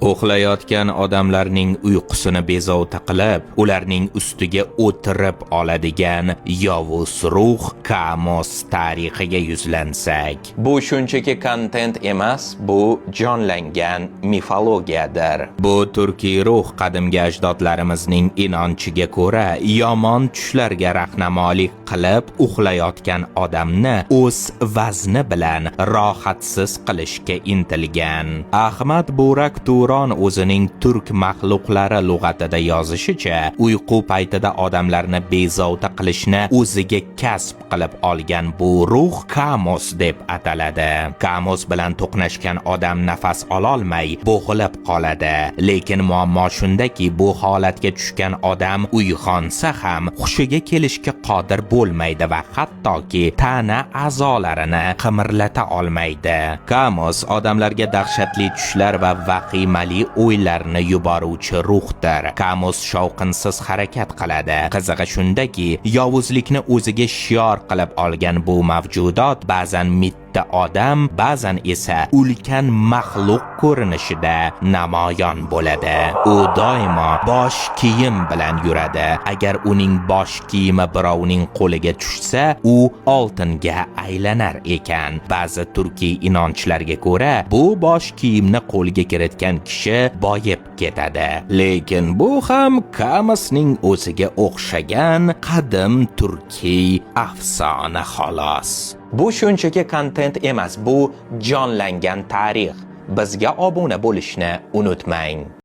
Uxlayotgan odamlarning uyqusini bezovta qilib, ularning ustiga o'tirib oladigan yovuz ruh Kamos tarixiga yuzlansak. Bu shunchaki kontent emas, bu jonlangan mifologiyadir. Bu turkiy ruh qadimgi ajdodlarimizning inonchiga ko'ra yomon tushlarga rahnamolik qilib, uxlayotgan odamni o'z vazni bilan rohatsiz qilishga intilgan. Ahmad Burak Turon o'zining Turk maxluqlari lug'atida yozishicha, uyqu paytida odamlarni bezovta qilishni o'ziga kasb qilib olgan bu ruh Kamos deb ataladi. Kamos bilan to'qnashgan odam nafas ololmay bo'g'ilib qoladi. Lekin muammo shundaki, bu holatga tushgan odam uyg'onsa ham hushiga kelishga qodir bo'lmaydi va hattoki tana a'zolarini qimirlata olmaydi. Kamos odamlarga dahshatli tushlar va vahimali o'ylarni yuboruvchi ruhdir. Kamos shovqinsiz harakat qiladi. Qizig'i shundaki, yovuzlikni o'ziga shior qilib olgan bu mavjudot ba'zan mitti odam, ba'zan esa ulkan maxluq ko'rinishida namoyon bo'ladi. U doimo bosh kiyim bilan yuradi. Agar uning bosh kiyimi birovning qo'liga tushsa, u oltinga aylanar ekan. Ba'zi turkiy inonchlarga ko'ra, bu bosh kiyimni qo'lga kiritgan kishi boyib ketadi. Lekin bu ham Kamosning o'ziga o'xshagan qadim turkiy afsona xolos. Bu shunchaki kontent emas, bu jonlangan tarix. Bizga obuna bo'lishni unutmang.